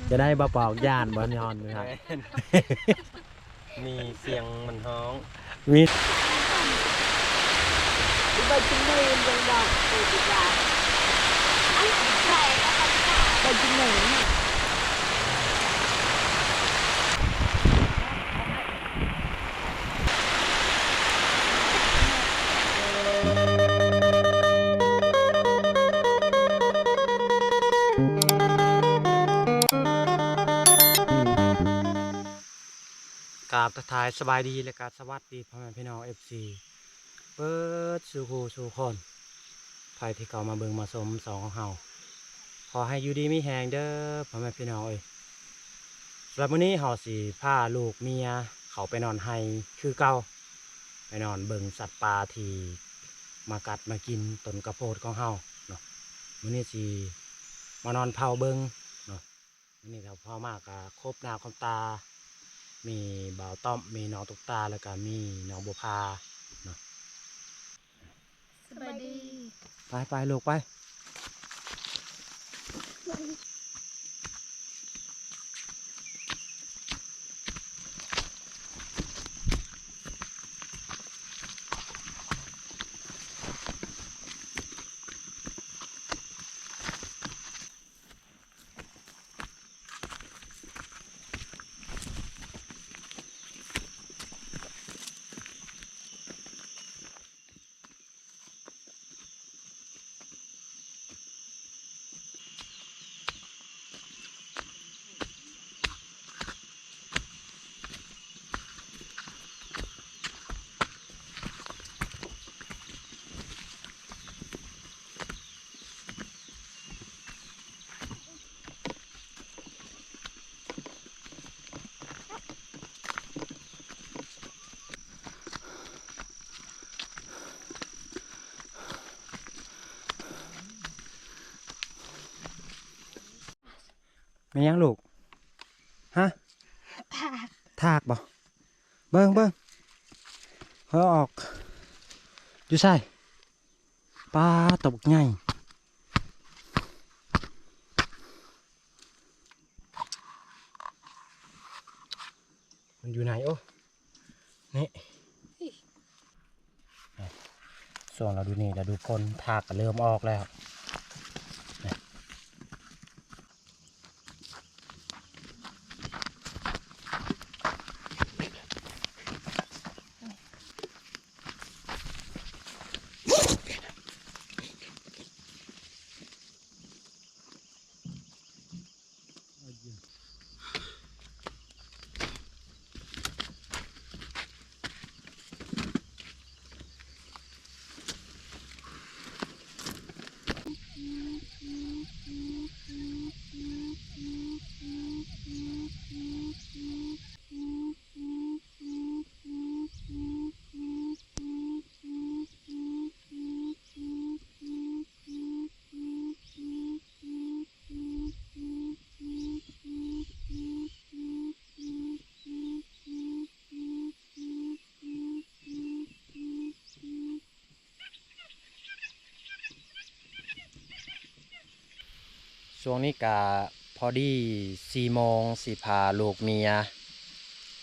ຈະໄດ້ບໍ່ປອກ ຢ້ານບໍ່ ຍ້ອນຢູ່ຫັ້ນ ແມ່ນ ມີສຽງມັນຮ້ອງ ມີ ກາບທັກທາຍສະບາຍດີ ແລະກະສະຫວັດດີພໍ່ແມ່ພີ່ນ້ອງເອັຟຊີ ເບິດສູ່ຜູ້ສູ່ຄົນ ໃຜທີ່ເຂົ້າມາເບິ່ງມາຊົມຊ່ອງຂອງເຮົາ ຂໍໃຫ້ຢູ່ດີມີແຮງເດີພໍ່ແມ່ພີ່ນ້ອງເອີຍ. ສຳລັບມື້ນີ້ເຮົາຊິພາລູກເມຍເຂົ້າໄປນອນໄຮ່ຄືເກົ່າ ໄປນອນເບິ່ງສັດປ່າທີ່ມາກັດມາກິນຕົ້ນກະໂພດຂອງເຮົາເນາະ. ມື້ນີ້ຊິມານອນເຝົ້າເບິ່ງເນາະ. ມື້ນີ້ເຮົາມາກະຄົບໜ້າຄົບຕາ ມີບ່າວຕ້ອມ ມີນ້ອງຕຸກຕາ ແລ້ວກະມີນ້ອງບົວພາເນາະ. ສະບາຍດີ ໄປໆ ລູກໄປ. ແມ່ນຫຍັງລູກ? ຮະ? ທາກ ທາກບໍ່? ເບິ່ງ ເບິ່ງ ເອົາອອກ. ຢູ່ໃສ? ປາດ ໂຕບັກໃຫຍ່ ມັນຢູ່ໃນ. ໂອ້ ນີ້ ຊ່ວງລະດູນີ້ ລະດູຝົນ ທາກກະເລີ່ມອອກແລ້ວ. ຊ່ວງນີ້ກະພໍດີສີ່ໂມງ ຊິພາລູກເມຍ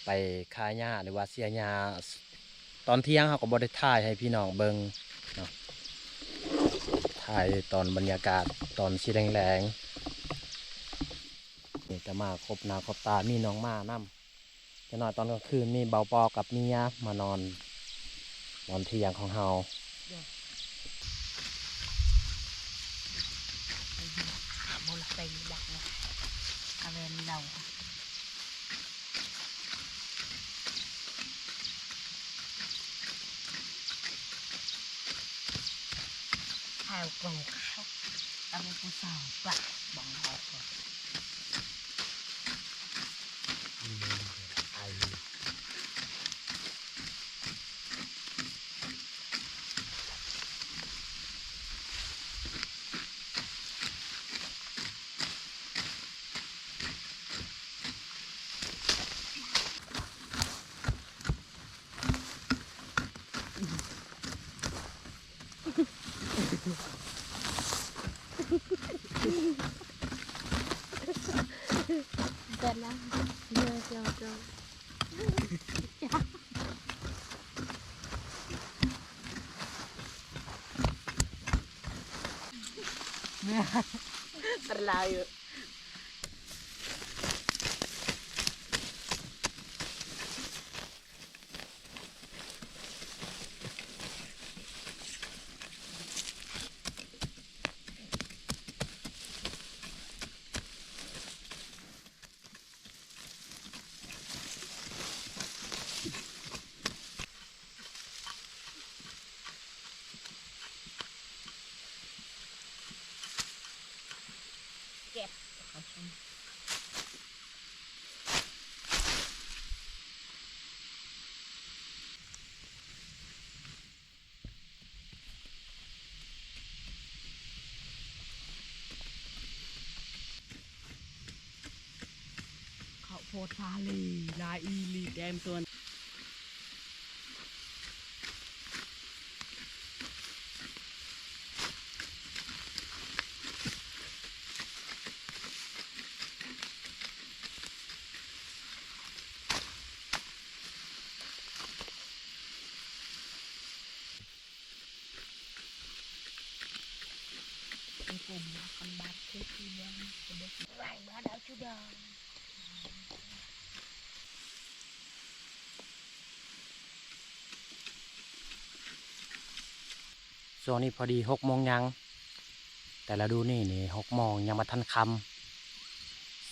ໄປຄ້າຫຍ້າ ຫຼືວ່າເສຍຫຍ້າ. ຕອນທ່ຽງເຮົາກໍບໍ່ໄດ້ຖ່າຍໃຫ້ພີ່ນ້ອງເບິ່ງເນາະ ຖ່າຍຕອນບັນຍາກາດຕອນສີແດງໆ. ນີ້ກະມາຄົບໜ້າຄົບຕາ ມີນ້ອງໝານຳ. ຈັກໜ້ອຍຕອນກາງຄືນມີບ່າວປອກກັບເມຍມານອນ ນອນທ່ຽງຂອງເຮົາ. Terlalu. ເກັບ ເຂົ້າໂພດສາລີ ຫຼາຍອີ່ຫຼີ ແຕ່ມຕົວ. ຊ່ວງນີ້ພໍດີຫົກໂມງຍັງ ແຕ່ລະດູນີ້ນີ້ຫົກໂມງຍັງບໍ່ທັນຄ່ຳ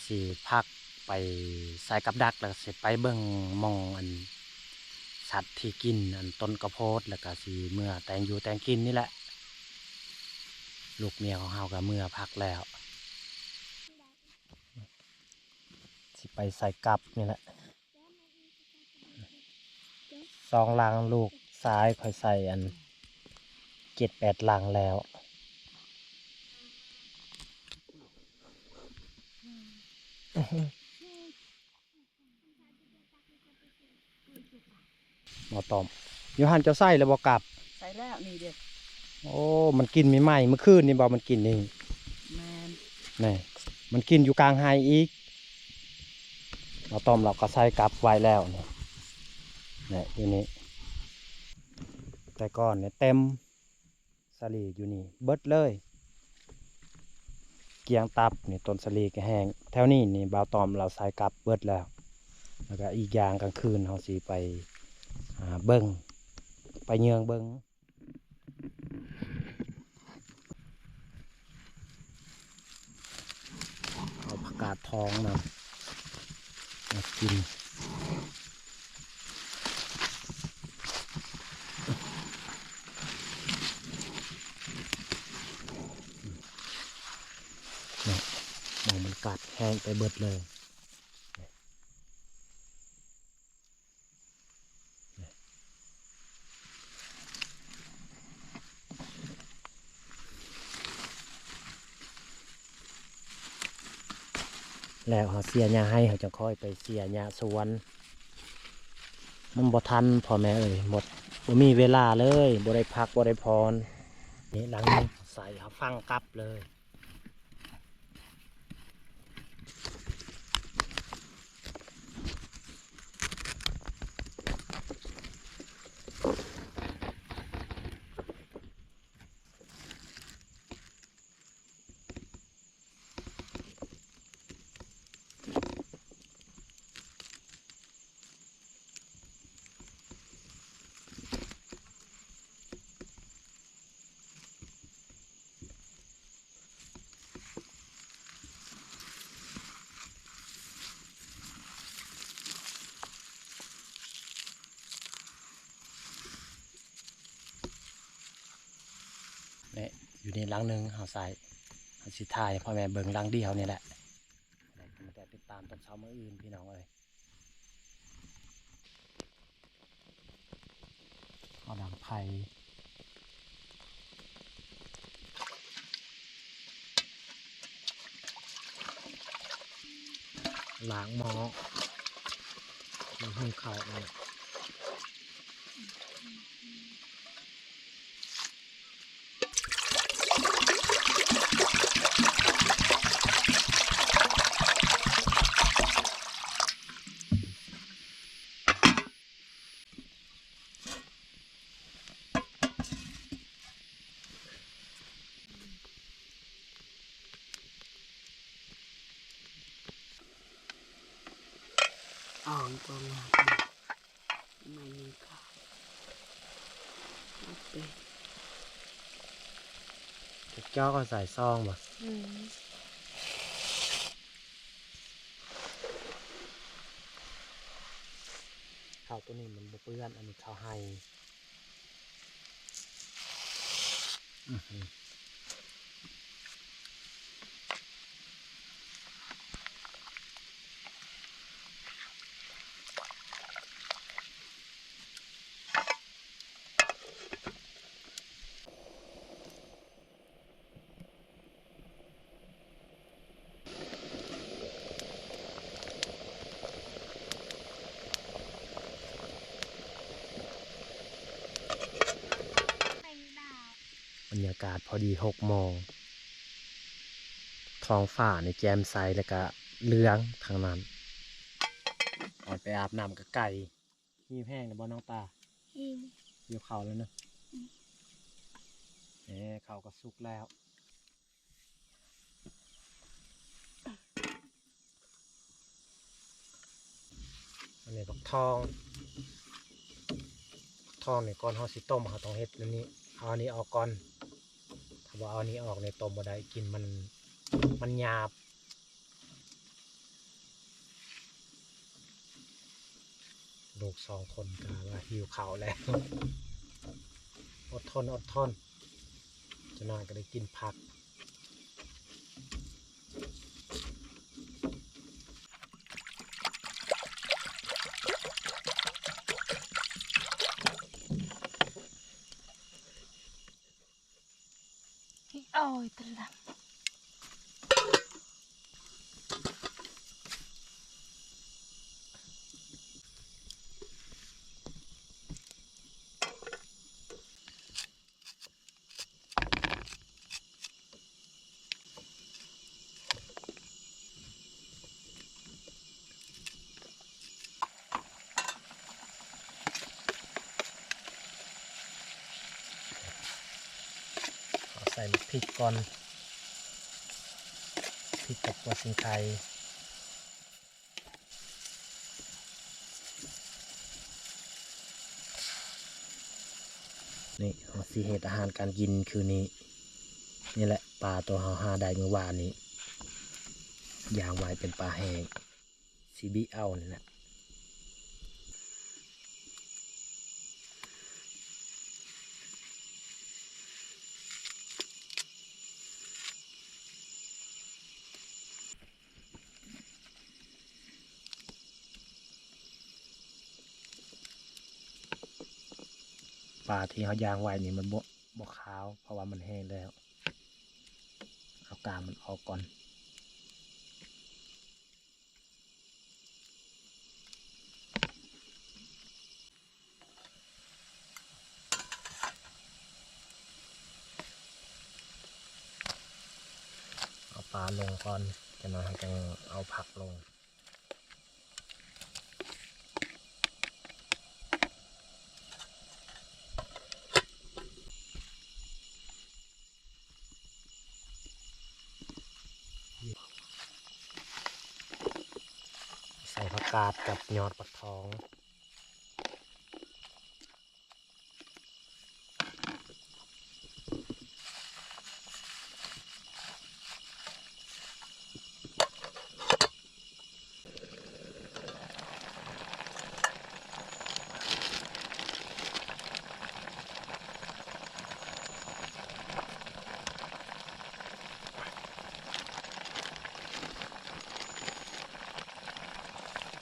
ຊິພັກໄປໃສ່ກັບດັກ ແລ້ວຊິໄປເບິ່ງໝ່ອງອັນ ສັດທີ່ກິນອັນຕົ້ນກະໂພດ ແລ້ວກະຊິເມືອແຕ່ງຢູ່ແຕ່ງກິນນີ້ແຫຼະ. ລູກເມຍຂອງເຮົາກະເມືອພັກແລ້ວ ຊິໄປໃສ່ກັບນີ້ແຫຼະ. ສອງຫຼັງ ລູກຊາຍຂ້ອຍໃສ່ອັນເຈັດແປດຫຼັງແລ້ວ. ບໍ່ຕ້ອມ ຢູ່ຫັ້ນເຈົ້າໃສ່ແລ້ວບໍ່ກັບ? ໃສ່ແລ້ວນີ້ເດ້. ໂອ້ ມັນກິນໃໝ່ໆ ມື້ຄືນນີ້ບໍ່ ມັນກິນນີ້? ແມ່ນ. ນີ້ ມັນກິນຢູ່ກາງໄຮ່ອີກ. ບໍ່ຕ້ອມລາວກໍໃສ່ກັບໄວ້ແລ້ວນີ້ ນີ້ ຢູ່ນີ້. ແຕ່ກ່ອນນີ້ເຕັມ ສາລີຢູ່ນີ້ເບິດເລີຍ ກຽງຕັບນີ້ ຕົ້ນສາລີກໍແຫ້ງ. ແຖວນີ້ນີ້ ບ່າວຕ້ອມລາວໃສ່ກັບເບິດແລ້ວ. ແລ້ວກໍອີກຢ່າງ ກາງຄືນເຮົາຊິໄປ ຫາເບິ່ງ ໄປເຍືອງເບິ່ງ. ເອົາຜັກກາດທອງນຳມາກິນ. ນີ້ ໝ່ອງມັນກັດແຫ້ງໄປເບິດເລີຍ. ແລ້ວເຮົາເສຍຫຍ້າໄຮ່ ເຮົາຈະຄ່ອຍໄປເສຍຫຍ້າສວນ. ມັນບໍ່ທັນ ພໍ່ແມ່ເອີຍ ໝົດ ບໍ່ມີເວລາເລີຍ ບໍ່ໄດ້ພັກ ບໍ່ໄດ້ຜ່ອນ. ນີ້ຫຼັງນີ້ໃສ່ ເຮົາຝັງກັບເລີຍ. ນີ້ ຢູ່ນີ້ຫຼັງໜຶ່ງເຮົາໃສ່ ເຮົາຊິຖ່າຍໃຫ້ພໍ່ແມ່ເບິ່ງຫຼັງດຽວນີ້ແຫຼະ. ແລ້ວກໍມາແຕ່ຕິດຕາມຕອນເຊົ້າມື້ອື່ນ ພີ່ນ້ອງເອີຍ. ເອົາດັງໄຟ ລ້າງໝໍ້ ມາຫຸ່ງເຂົ້ານີ້. ເ ກອງງາມ ໄມ້ໜຶ່ງກອງ ເອົາໄປ ຈັກຈອກເອົາໃສ່ຊອງບໍ່? ອືມ ເຂົ້າໂຕນີ້ມັນບໍ່ເປື້ອນ ອັນນີ້ເຂົ້າໄຮ່. ບັນຍາກາດພໍດີຫົກໂມງ ທ້ອງຟ້ານີ້ແຈ່ມໃສ ແລ້ວກະເຫຼືອງທັງນັ້ນ. ອອກໄປອາບນ້ຳກະໄກ. ຫິວແຮງແລ້ວບໍ່ນ້ອງປາ? ຫິວ ຫິວເຂົ້າແລ້ວເນາະ. ອືມ ເອີ ເຂົ້າກໍສຸກແລ້ວ. ອັນນີ້ບັກທອງ ບັກທອງນີ້ ກ່ອນເຮົາຊິຕົ້ມ ເຮົາຕ້ອງເຮັດອັນນີ້ ເອົາອັນນີ້ອອກກ່ອນ. ຖ້າບໍ່ເອົາອັນນີ້ອອກນີ້ ຕົ້ມບໍ່ໄດ້ ກິ່ນມັນ ມັນຫຍາບ. ລູກສອງຄົນກໍວ່າຫິວເຂົ້າແລ້ວ. ອົດທົນ ອົດທົນ ຈັກໜ້ອຍກໍໄດ້ກິນຜັກ. ໂອ້ຍ ຕະລະ. ເອົາໃສ່ໝາກພິກກ່ອນ ພິກກັບຫົວສີໄຄ. ນີ້ ເຮົາຊິເຮັດອາຫານການກິນຄືນນີ້. ນີ້ແຫຼະ ປາໂຕເຮົາຫາໄດ້ມື້ວານນີ້ ຢ່າງໄວ ເປັນປາແຫ້ງ ຊິບິເອົານີ້ແຫຼະ. ປາທີ່ເຮົາຢ່າງໄວ້ນີ້ມັນບໍ່ ບໍ່ຄາວ ເພາະວ່າມັນແຫ້ງແລ້ວ. ເອົາກາງມັນອອກກ່ອນ. ເອົາປາລົງກ່ອນ ຈັກໜ່ອຍເຮົາຈັ່ງເອົາຜັກລົງ. ໃສ່ຜັກກາດກັບຍອດຟັກທອງ.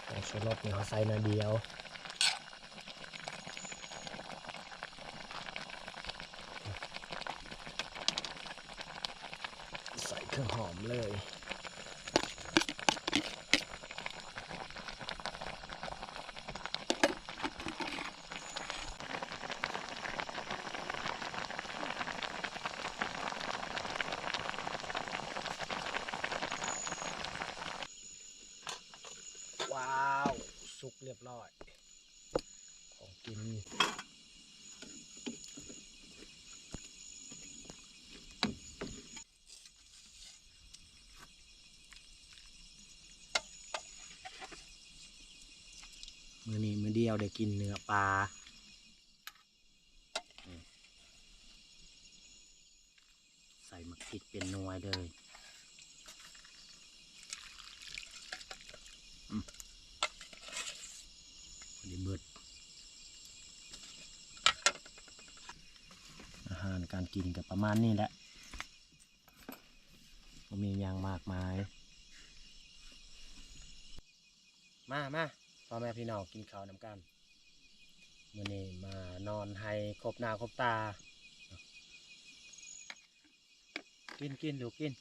ແປ້ງຊູລົດນີ້ເຮົາໃສ່ໜ້ອຍດຽວ. ໃສ່ເຄື່ອງຫອມເລີຍ. ວ້າວ ສຸກລຽບຮ້ອຍ ຂອງກິນ. ເ ກໍໄດ້ກິນເນື້ອປາ. ໃສ່ໝາກພິກເປັນໜ່ວຍເລີຍ. ອືມ ພໍດີເບິດ. ອາຫານການກິນກໍປະມານນີ້ແຫຼະ ບໍ່ມີຫຍັງມາກມາຍ. ມາ ມາ ພໍ່ແມ່ພີ່ນ້ອງກິນເຂົ້ານຳກັນ. ມື້ນີ້ມານອນໄຮ່ຄົບໜ້າຄົບຕາ. ກິນ ກິນ ລູກກິນ.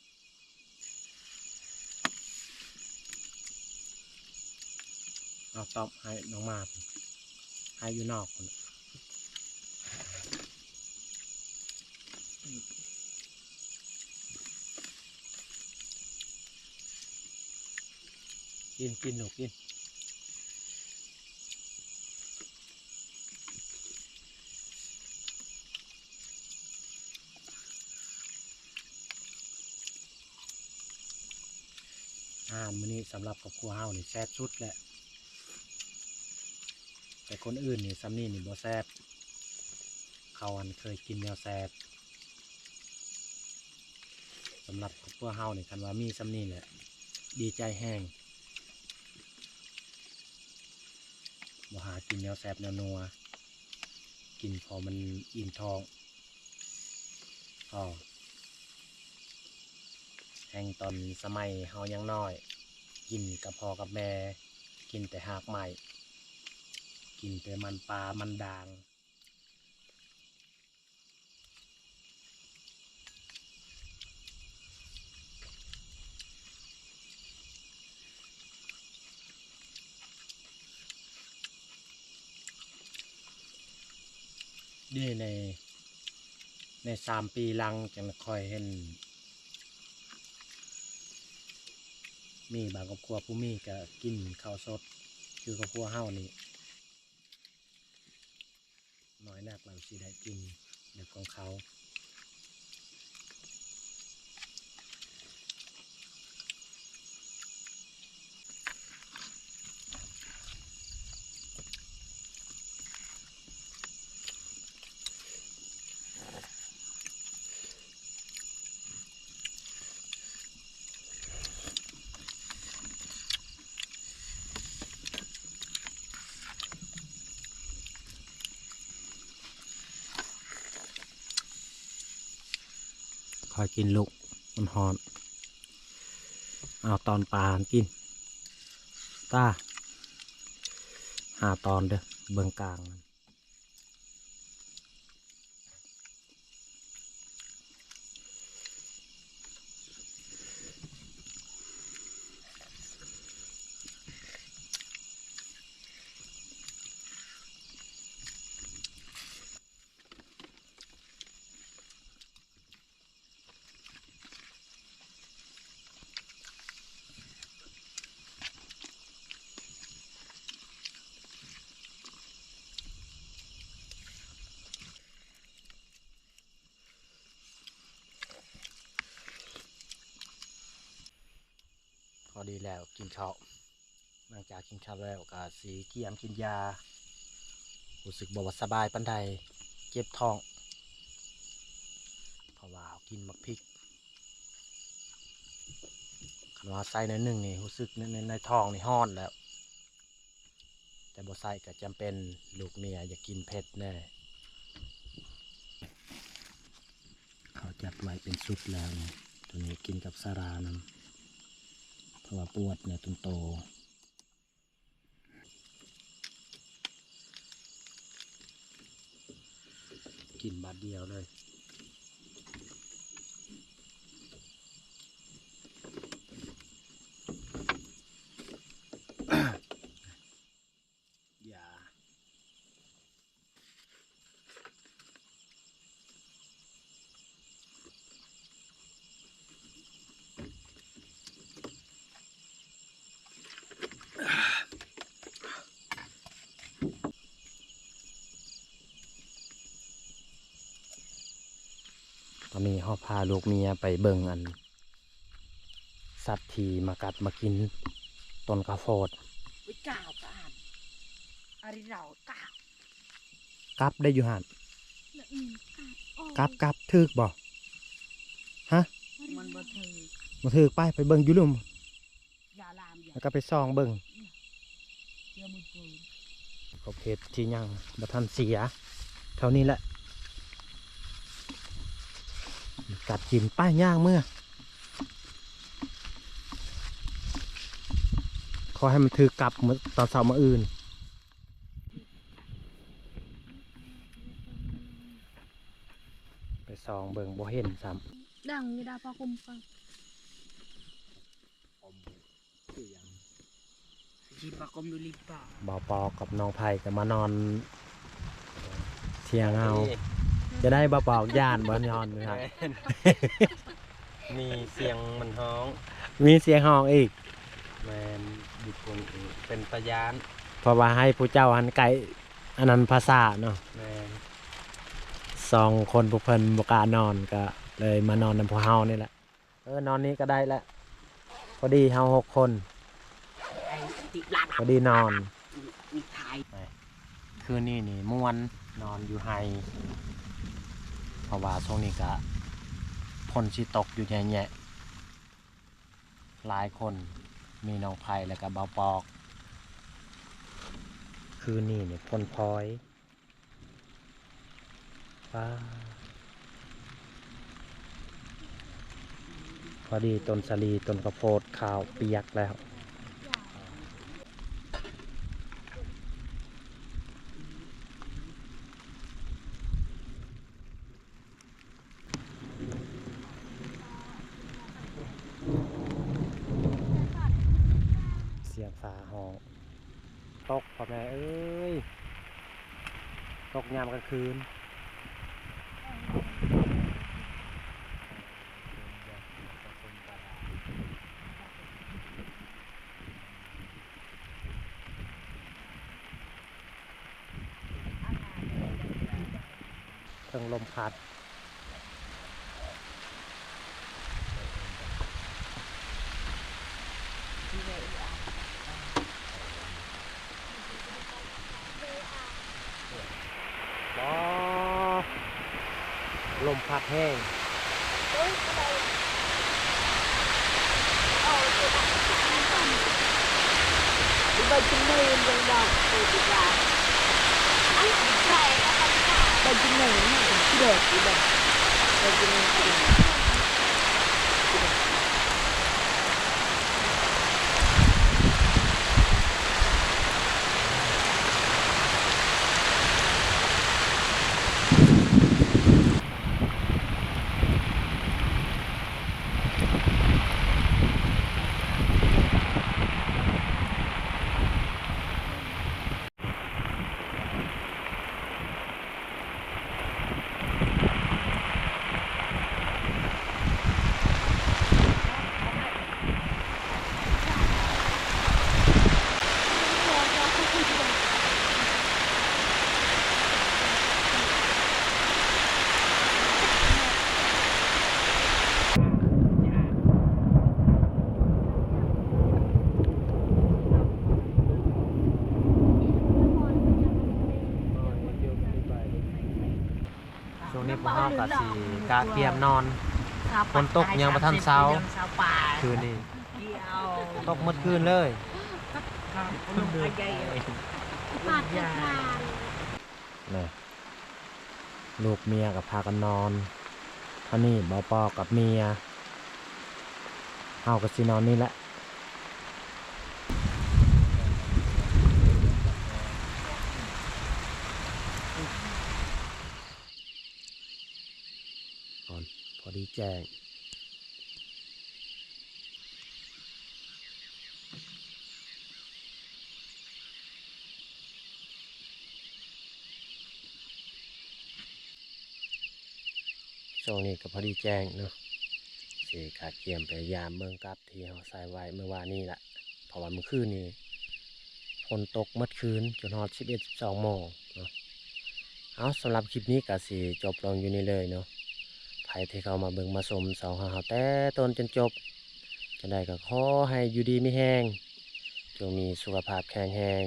ເອົາຕອບໃຫ້ນ້ອງໝາ ໃຫ້ຢູ່ນອກພຸ້ນ. ກິນ ກິນ ລູກກິນ. ອາຫານມື້ນີ້ສຳລັບຄອບຄົວເຮົານີ້ແຊບສຸດແຫຼະ. ແຕ່ຄົນອື່ນນີ້ ສ່ຳນີ້ນີ້ບໍ່ແຊບ. ເຂົາຫັ້ນເຄີຍກິນແນວແຊບ. ສຳລັບຄອບຄົວເຮົານີ້ ຄັນວ່າມີສ່ຳນີ້ແຫຼະ ດີໃຈແຮງ. ບໍ່ຫາກິນແນວແຊບແນວນົວ ກິນພໍມັນອີ່ມທ້ອງພໍ. ແຮ່ງຕອນສະໄໝເຮົາຍັງນ້ອຍ ກິນກັບພໍ່ກັບແມ່ ກິນແຕ່ຮາກໄມ້ ກິນແຕ່ມັນປາມັນດ່າງ. ນີ້ໃນ ໃນສາມປີຫຼັງຈັ່ງຄ່ອຍເຫັນມີບາງຄອບຄົວ ຜູ້ມີກະກິນເຂົ້າສົດ ຄືຄອບຄົວເຮົານີ້. ນ້ອຍນັກລາວຊິໄດ້ກິນແບບຂອງເຂົາ. ຄ່ອຍກິນລູກ ມັນຮ້ອນ. ເອົາຕອນປາຫັ້ນກິນ ຕາ ຫ້າຕອນເດີ້ ເບິ່ງກາງ. ພໍດີແລ້ວກິນເຂົ້າ. ຫຼັງຈາກກິນເຂົ້າແລ້ວກະຊິກຽມກິນຢາ. ຮູ້ສຶກບໍ່ສະບາຍປານໃດ ເຈັບທ້ອງ ເພາະວ່າເຮົາກິນໝາກພິກ. ຄັນວ່າໃສ່ໜ້ອຍໜຶ່ງນີ້ ຮູ້ສຶກໃນ ໃນ ໃນທ້ອງນີ້ຮ້ອນແລ້ວ. ແຕ່ບໍ່ໃສ່ກໍຈຳເປັນ ລູກເມຍຢາກກິນເຜັດແດ່. ເຂົາຈັດໄວ້ເປັນຊຸດແລ້ວນີ້ ໂຕນີ້ກິນກັບສາລານຳ ເພາະວ່າປວດເນື້ອຕົນໂຕ. ກິນບາດດຽວເລີຍ. ຢາ ຕອນນີ້ເຮົາພາລູກເມຍໄປເບິ່ງອັນ ສັດທີ່ມາກັດມາກິນຕົ້ນກາໂຟດ. ອຸ້ຍ ກ້າວກະອ່ານ ກັບໄດ້ຢູ່ຫັ້ນ. ກັບ ກັບ ຖືກບໍ່? ຮະ? ມັນບໍ່ຖືກ. ບໍ່ຖືກ ໄປ ໄປເບິ່ງຢູ່ລຸ່ມ. ແລ້ວກໍໄປສ່ອງເບິ່ງ ຂອບເຂດທີ່ຍັງບໍ່ທັນເສຍ ເທົ່ານີ້ແຫຼະ ກັດກິນ ໄປ ຍ່າງເມືອ ຂໍໃຫ້ມັນຖືກກັບ ມື້ຕອນເຊົ້າມື້ອື່ນ. ໄປສ່ອງເບິ່ງ ບໍ່ເຫັນຊ້ຳ. ດັງຢູ່ດາ ພໍ່ຄຸມຟັງ. ບໍ່ປອກກັບນ້ອງໄພກໍມານອນທ່ຽງເຮົາ. ຈະໄດ້ບໍ່ປອກ ຢ້ານບໍ່ນອນຢູ່ຫັ້ນ. ມີສຽງມັນຮ້ອງ ມີສຽງຮ້ອງອີກ. ແມ່ນ ຢູ່ພຸ້ນອີກ ເປັນຕາຢ້ານ ເພາະວ່າໃຫ້ຜູ້ເຈົ້າຫັ້ນໃກ້ອັນນັ້ນພາສາເນາະ. ແມ່ນ ສອງຄົນພວກເພິ່ນບໍ່ກ້ານອນ ກໍເລີຍມານອນນຳພວກເຮົານີ້ແຫຼະ. ເອີ ນອນນີ້ກໍໄດ້ແຫຼະ ພໍດີເຮົາຫົກຄົນ ພໍດີນອນ. ຄືນນີ້ນີ້ມ່ວນ ນອນຢູ່ໄຮ່ ເພາະວ່າຊ່ວງນີ້ກະຝົນຊິຕົກຢູ່ແຍະໆ ຫຼາຍຄົນ ມີນ້ອງໄພ ແລ້ວກະບ່າວປອກ. ຄືນນີ້ນີ້ຝົນພອຍ ປ້າ ພໍດີຕົ້ນສາລີ ຕົ້ນເຂົ້າໂພດ ຂາວປຽກແລ້ວ. ສຽງຟ້າຮ້ອງ ຕົກພໍ່ແມ່ເອີຍ ຕົກຍາມກາງຄືນ. ເທິງລົມພັດ ບໍ່ ລົມພັດແຮງ. ຊ່ວງນີ້ພວກເຮົາກໍຊິກະກຽມນອນ ຝົນຕົກຍັງບໍ່ທັນເຊົາ ຄືນນີ້ຕົກໝົດຄືນເລີຍ. ນະ ລູກເມຍກໍພາກັນນອນ ອັນນີ້ບ່າວປອກກັບເມຍ ເຮົາກໍຊິນອນນີ້ແຫຼະ. ກ່ອນ ພໍດີແຈ້ງ. ຊ່ວງນີ້ກໍພໍດີແຈ້ງເນາະ ຊິກະກຽມໄປຢາມເບິ່ງກັບທີ່ເຮົາໃສ່ໄວ້ມື້ວານນີ້ລະ ເພາະວ່າມື້ຄືນນີ້ຝົນຕົກໝົດຄືນຈົນຮອດສິບເອັດ ສິບສອງໂມງເນາະ. ເອົາ ສຳລັບຄລິບນີ້ກໍຊິຈົບລົງຢູ່ນີ້ເລີຍເນາະ. ໃຜທີ່ເຂົ້າມາເບິ່ງມາຊົມຊ່ອງຂອງເຮົາແຕ່ຕົ້ນຈົນຈົບ ຈັ່ງໃດກໍຂໍໃຫ້ຢູ່ດີມີແຮງ ຈົ່ງມີສຸຂະພາບແຂງແຮງ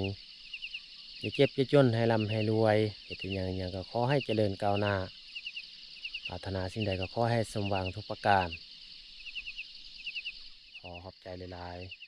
ຢ່າເຈັບຢ່າຈົນ ໃຫ້ລ່ຳໃຫ້ລວຍ ເຮັດອີ່ຫຍັງອີ່ຫຍັງກໍຂໍໃຫ້ຈະເລີນກ້າວໜ້າ ປາດຖະໜາສິ່ງໃດກໍຂໍໃຫ້ສົມຫວັງທຸກປະການ. ຂໍຂອບໃຈຫຼາຍໆ.